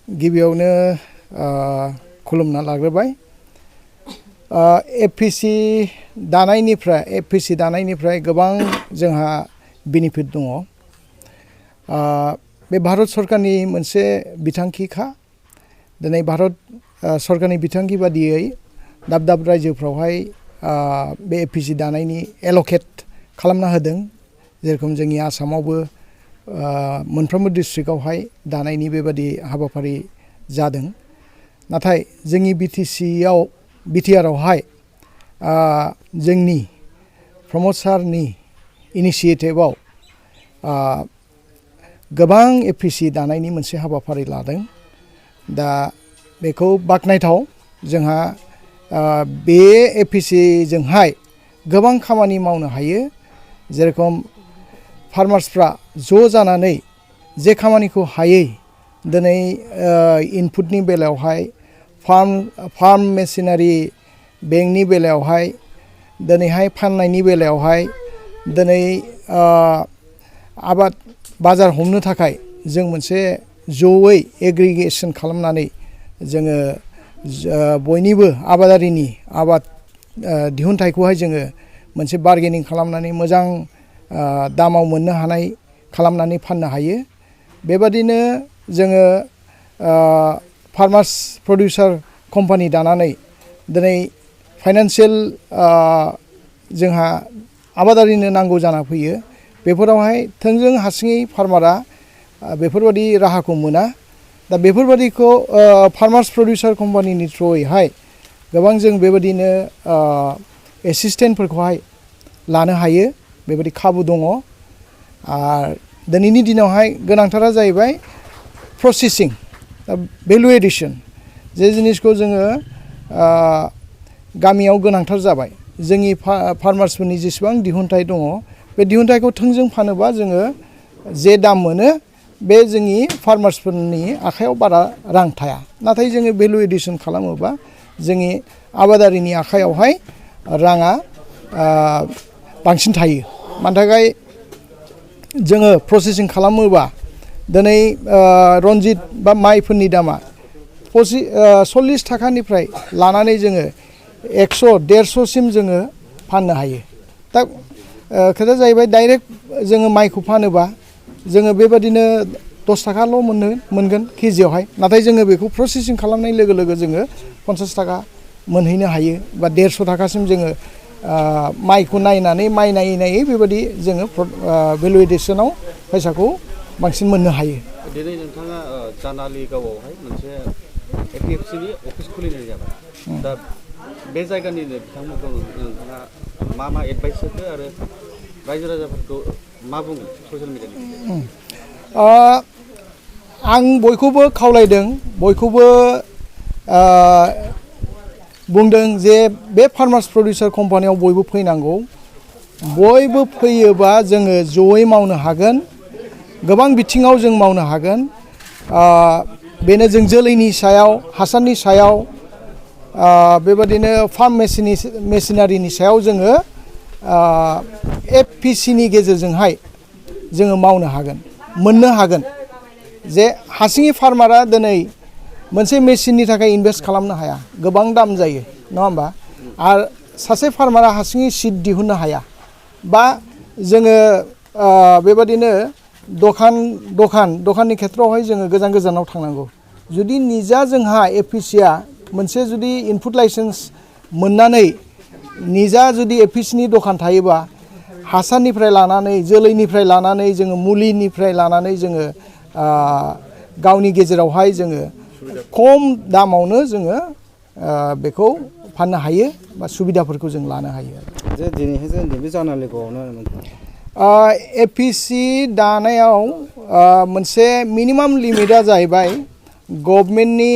गिबियावनो खुलुमना लाग्रोबाय एफपिसि दानायनिफ्राय गोबां जोंहा बेनिफिट दङ बे भारत सरकारनि मोनसे बिथांखिखा दिनै भारत सरकारनि बिथांखि बादियै दाब दाब रायजोफ्रावहाय बे एफपिसि दानायनि एल'केट खालामना होदों जेरखम जोंनि आसामावबो मोनफ्रोमबो डिस्ट्रिक्टआवहाय दानायनि बेबादि हाबाफारि जादों नाथाय जोंनि बिटिआरआवहाय जोंनि प्रमद सारनि इनिशिएटिभआव गोबां एफपिसि दानायनि मोनसे हाबाफारि लादों दा बेखौ बाख्नायथाव जोंहा बे एफपिसिजोंहाय गोबां खामानि मावनो हायो जेरखम फार्मार्सफ्रा ज' जानानै जे खामानिखौ हायै दिनै इनपुटनि बेलायावहाय फार्म मेसिनारि बेंकनि बेलायावहाय दिनैहाय फाननायनि बेलायावहाय दिनै आबाद बाजार हमनो थाखाय जों मोनसे जयै एग्रिगेसन खालामनानै जोङो बयनिबो आबादारिनि आबाद दिहुनथाइखौहाय जोङो मोनसे बार्गेनिं खालामनानै मोजां दामाव मोननो हानाय खालामनानै फाननो हायो बेबादिनो जोङो फार्मार्स प्रडिउसार कम्पानि दानानै दिनै फाइनान्सियेल जोंहा आबादारिनो नांगौ जाना फैयो बेफोरावहाय थोंजों हारसिङै फार्मारा बेफोरबादि राहाखौ मोना दा बेफोरबादिखौ फार्मार्स प्रडिउसार कम्पानिनि थ्रुयैहाय गोबां जों बेबादिनो एसिस्टेन्टफोरखौहाय लानो हायो बेबादि खाबु दङ आरो दिनैनि दिनावहाय गोनांथारा जाहैबाय प्रसेसिं भेलु एडिसन जे जिनिसखौ जोङो गामियाव गोनांथार जाबाय जोंनि फार्मार्सफोरनि जेसेबां दिहुनथाइ दङ बे दिहुनथाइखौ थोंजों फानोबा जोङो जे दाम मोनो बे जोंनि फार्मार्सफोरनि आखायाव बारा रां थाया नाथाय जोङो भेलु एडिसन खालामोबा जोंनि आबादारिनि आखायावहाय राङा बांसिन थायो मानि थाखाय जोङो प्रसेसिं खालामोबा दिनै रनजित बा माइफोरनि दामा 40 थाखानिफ्राय लानानै जोङो 100-150सिम जोङो फाननो हायो दा खोथाया जाहैबाय डाइरेक्ट जोङो माइखौ फानोबा जोङो बेबादिनो 10 थाखाल' मोनगोन केजियावहाय नाथाय जोङो बेखौ प्रसेसिं खालामनाय लोगो लोगो जोङो 50 थाखा मोनहैनो हायो बा 150 थाखासिम जोङो माइखौ नायनानै माइ नायै बेबादि जोङो भेलु एडिसनाव फैसाखौ बांसिन मोननो हायो दिनै नोंथाङा जानालि गावआवहाय मोनसे एफपिएफसिनि अफिस खुलिनाय जाबाय दा बे जायगानिनो बिथांमोनखौ नोंथाङा मा एडभाइस होखो आरो रायजो राजाफोरखौ मा बुङो ससियेल मिडियानि आं बयखौबो खावलायदों बयखौबो बुंदों जे बे फार्मार्स प्रडिउसार कम्पानियाव बयबो फैनांगौ बयबो फैयोबा जोङो जयै मावनो हागोन गोबां बिथिङाव जों मावनो हागोन बेनो जों जोलैनि सायाव हासारनि सायाव बेबादिनो फार्म मेसिनारिनि सायाव जोङो एफपिसिनि गेजेरजोंहाय जोङो मावनो हागोन मोननो हागोन जे हारसिङै फार्मारा दिनै मोनसे मेसिननि थाखाय इनभेस्ट खालामनो हाया गोबां दाम जायो नङा होमबा आरो सासे फार्मारा हारसिङै सिड दिहुननो हाया बा जोङो बेबादिनो दखाननि खेथ्रआवहाय जोङो गोजानाव थांनांगौ जुदि निजा जोंहा एफपिसिया मोनसे जुदि इनपुट लाइसेन्स मोननानै निजा जुदि एफपिसिनि दखान थायोबा हासारनिफ्राय लानानै जोलैनिफ्राय लानानै जोङो मुलिनिफ्राय लानानै जोङो गावनि गेजेरावहाय जोङो खम दामावनो जोङो बेखौ फाननो हायो बा सुबिदाफोरखौ जों लानो हायो जे दिनैहाय जों बे जानालि गावआवनो एफपिसि दानायाव मोनसे मिनिमाम लिमिटआ जाहैबाय गभर्नमेन्टनि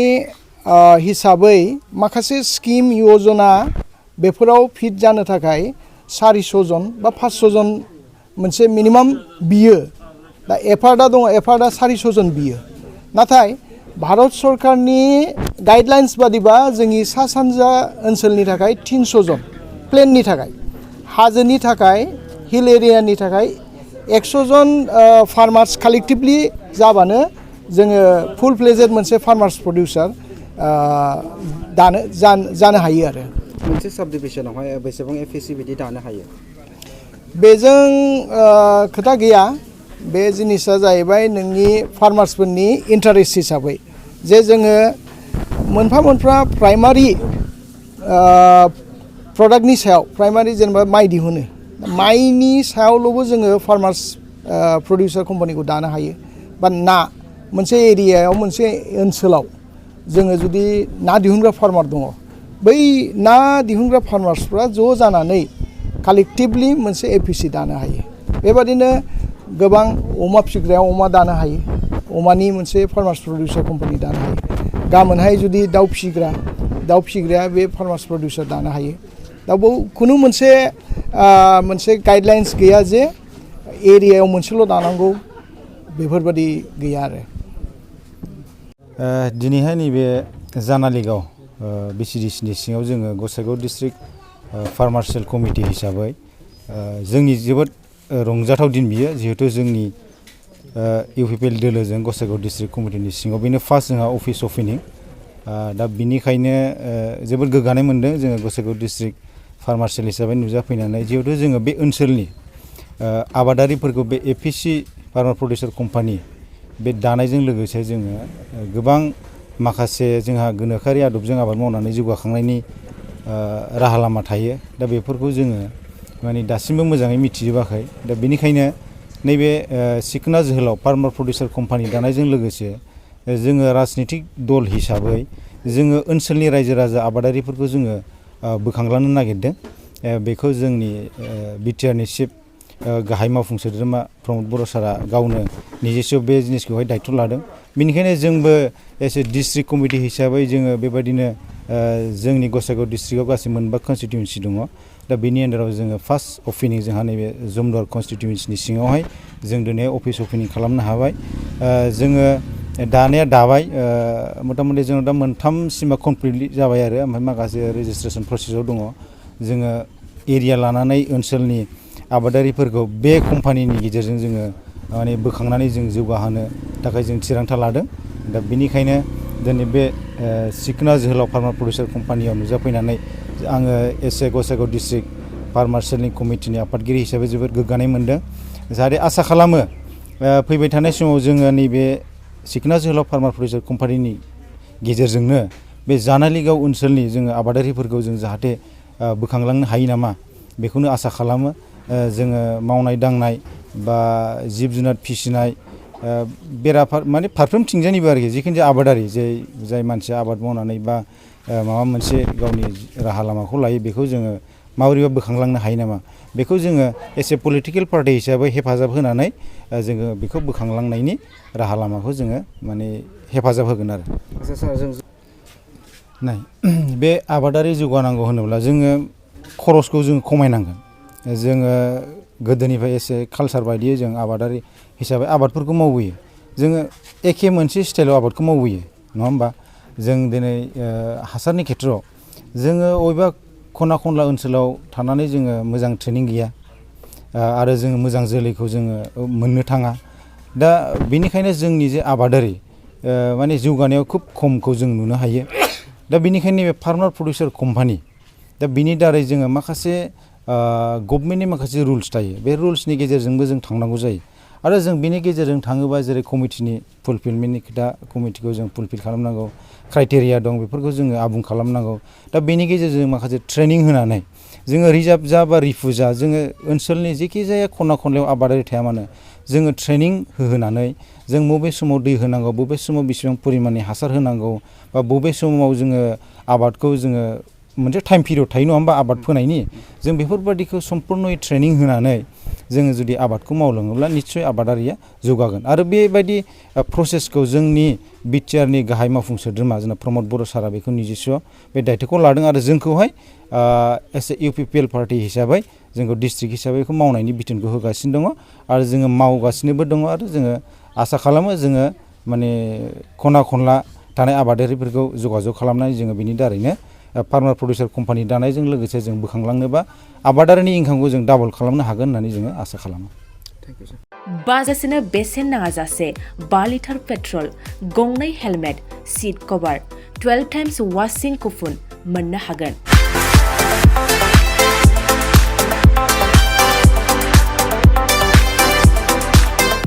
हिसाबै माखासे स्किम यजना बेफोराव फिट जानो थाखाय 400 जन बा 500 जन मोनसे मिनिमाम बियो दा एफार्टआ दङ एफार्टआ 400 जन बियो नाथाय भारत सरकारनि गाइडलाइन्स बादिबा जोंनि सा सानजा ओनसोलनि थाखाय 300 जन प्लेननि थाखाय हाजोनि थाखाय हिल एरियानि थाखाय 100 जन फार्मार्स कालेक्टिभलि जाबानो जोङो फुल फ्लेजेड मोनसे फार्मार्स प्रडिउसार जानो हायो आरो मोनसे साब डिभिजनावहाय बेसेबां एफिसि बिदि दानो हायो बेजों खोथा गैया बे जिनिसा जाहैबाय नोंनि फार्मार्सफोरनि इन्टारेस्ट हिसाबै जे जोङो मोनफा प्राइमारि प्रडाक्टनि सायाव प्राइमारि जेनेबा माइ दिहुनो माइनि सायावल'बो जोङो फार्मार्स प्रडिउसार कम्पानिखौ दानो हायो बा ना मोनसे एरियायाव मोनसे ओनसोलाव जोङो जुदि ना दिहुनग्रा फार्मार दङ बै ना दिहुनग्रा फार्मार्सफ्रा ज' जानानै कालेक्टिभलि मोनसे एपिसि दानो हायो बेबादिनो गोबां अमा फिसिग्रायाव अमा दानो हायो अमानि मोनसे फार्मार्स प्रडिउसार कम्पानि दानो हायो गाबोनहाय जुदि दाउ फिसिग्राया बे फार्मार्स प्रडिउसार दानो हायो दा बेयाव खुनु मोनसे गाइडलाइन्स गैया जे एरियायाव मोनसेल' दानांगौ बेफोरबादि गैया आरो दिनैहाय नैबे जानालिगाव बिसिडिसिनि सिङाव जोङो गसाइगाव डिस्ट्रिक्ट फार्मार्सियेल कमिटि हिसाबै जोंनि जोबोद रंजाथाव दिन बियो जिहेतु जोंनि इउपिपिएल दोलोजों गसाइगाव डिस्ट्रिक्ट कमिटिनि सिङाव बेनो फार्स्ट जोंहा अफिस अपेनिं दा बिनिखायनो जोबोद गोग्गानाय मोन्दों जोङो गसाइगाव डिस्ट्रिक्ट फार्मार्सियेल हिसाबै नुजाफैनानै जिहेतु जोङो बे ओनसोलनि आबादारिफोरखौ बे एपिसि फार्मार प्रडिउसार कम्पानि बे दानायजों लोगोसे जोङो गोबां माखासे जोंहा गोनोखोआरि आदबजों आबाद मावनानै जौगाखांनायनि राहा लामा थायो दा बेफोरखौ जोङो माने दासिमबो मोजाङै मिथिजोबाखै दा बेनिखायनो नैबे सिखोना जोहोलाव फार्मार प्रडिउसार कम्पानि दानायजों लोगोसे जोङो राजनितिक दल हिसाबै जोङो ओनसोलनि रायजो राजा आबादारिफोरखौ जोङो बोखांलांनो नागिरदों बेखौ जोंनि बिटिआरनि चिफ गाहाय मावफुं सोद्रोमा प्रमद बर' सारा गावनो निजेस्व बे जिनिसखौहाय दायथ' लादों बेनिखायनो जोंबो एस ए डिस्ट्रिक्ट कमिटि हिसाबै जोङो बेबायदिनो जोंनि गसाइगाव डिस्ट्रिक्टआव गासै मोनबा कनस्टिटिउन्सि दङ दा बेनि आन्दाराव जोङो फार्स्ट अपेनिं जोंहा नैबे जमदुवार कनस्टिटिउन्सिनि सिङावहाय जों दिनै अफिस अपेनिं खालामनो हाबाय जोङो दानाया दाबाय मथा मथि जोंनाव दा मोनथामसिमा कमप्लिटलि जाबाय आरो ओमफ्राय माखासे रेजिस्ट्रेसन प्रसेसआव दङ जोङो एरिया लानानै ओनसोलनि आबादारिफोरखौ बे कम्पानिनि गेजेरजों जोङो माने बोखांनानै जों जौगाहोनो थाखाय जों थिरांथा लादों दा बेनिखायनो दिनै बे सिखोना जोहोलाव फार्मार प्रडिउसार कम्पानियाव नुजाफैनानै आङो एस ए गसाइगाव डिस्ट्रिक्ट फार्मार्सियेल कमिटिनि आफादगिरि हिसाबै जोबोद गोग्गानाय मोन्दों जाहाथे आसा खालामो फैबाय थानाय समाव जोङो नैबे सिखोना जोहोलाव फार्मार प्रडिउसार कम्पानिनि गेजेरजोंनो बे जानालिगाव ओनसोलनि जोङो आबादारिफोरखौ जों जाहाथे बोखांलांनो हायो नामा बेखौनो आसा खालामो जोङो मावनाय दांनाय बा जिब जुनार फिसिनाय माने फारफ्रोमथिंजायनिबो आरोखि जिखुनु जाया आबादारि जाय मानसिया आबाद मावनानै बा माबा मोनसे गावनि राहा लामाखौ लायो बेखौ जोङो माबोरैबा बोखांलांनो हायो नामा बेखौ जोङो एस ए पलिटिकेल पार्टि हिसाबै हेफाजाब होनानै जोङो बेखौ बोखांलांनायनि राहा लामाखौ जोङो माने हेफाजाब होगोन आरो नाय बे आबादारि जौगानांगौ होनोब्ला जोङो खरसखौ जों खमायनांगोन जोङो गोदोनिफ्राय एसे कालसार बायदियै जों आबादारि हिसाबै आबादफोरखौ मावबोयो जोङो एखे मोनसे स्टाइलाव आबादखौ मावबोयो नङा होमबा जों दिनै हासारनि खेथ्रआव जोङो बबेबा खना खनला ओनसोलाव थानानै जोङो मोजां ट्रेनिं गैया आरो जोङो मोजां जोलैखौ जोङो मोननो थाङा दा बेनिखायनो जोंनि जे आबादारि माने जौगानायाव खोब खमखौ जों नुनो हायो दा बेनिखायनो नैबे फार्मार प्रडिउसार कम्पानि दा बिनि दारै जोङो माखासे गभमेन्टनि माखासे रुल्स थायो बे रुल्सनि गेजेरजोंबो जों थांनांगौ जायो आरो जों बिनि गेजेरजों थाङोबा जेरै कमिटिनि फुलफिलमेन्टनि खोथा कमिटिखौ जों फुलफिल खालामनांगौ क्राइटेरिया दं बेफोरखौ जोङो आबुं खालामनांगौ दा बेनि गेजेरजों माखासे ट्रेनिं होनानै जोङो रिजार्भ जा बा रिफु जा जोङो ओनसोलनि जेखि जाया खना खनलायाव आबादारि थाया मानो जोङो ट्रेनिं होहोनानै जों बबे समाव दै होनांगौ बबे समाव बेसेबां परिमाननि हासार होनांगौ बा बबे समाव जोङो आबादखौ जोङो मोनसे टाइम पिरियड थायो नङा होमबा आबाद फोनायनि जों बेफोरबादिखौ सम्पुर्नयै ट्रेनिं होनानै जोङो जुदि आबादखौ मावलाङोब्ला निस्सय आबादारिया जौगागोन आरो बेबायदि प्रसेसखौ जोंनि बिटिआरनि गाहाय मावफुं सोद्रोमा जोंना प्रमद बर' सारा बेखौ निजेस्व बे दायथ'खौ लादों आरो जोंखौहाय एस ए इउपिपिएल पार्टि हिसाबै जोंखौ डिस्ट्रिक्ट हिसाबै बेखौ मावनायनि बिथोनखौ होगासिनो दङ आरो जोङो मावगासिनोबो दङ आरो जोङो आसा खालामो जोङो माने खना खनला थानाय आबादारिफोरखौ जगाजग खालामनानै जोङो बिनि दारैनो फार्मार प्रडिउसार कम्पानि दानायजों लोगोसे जों बोखांलांनोबा आबादारिनि इनकामखौ जों डाबल खालामनो हागोन होननानै जोङो आसा खालामो। थेंक इउ सार। बाजासेनो बेसेन नाङाजासे 5 लिटार पेट्रल, गंनै हेलमेट, सीट कभार, 12 टाइम्स वाशिं कुपन मोननो हागोन।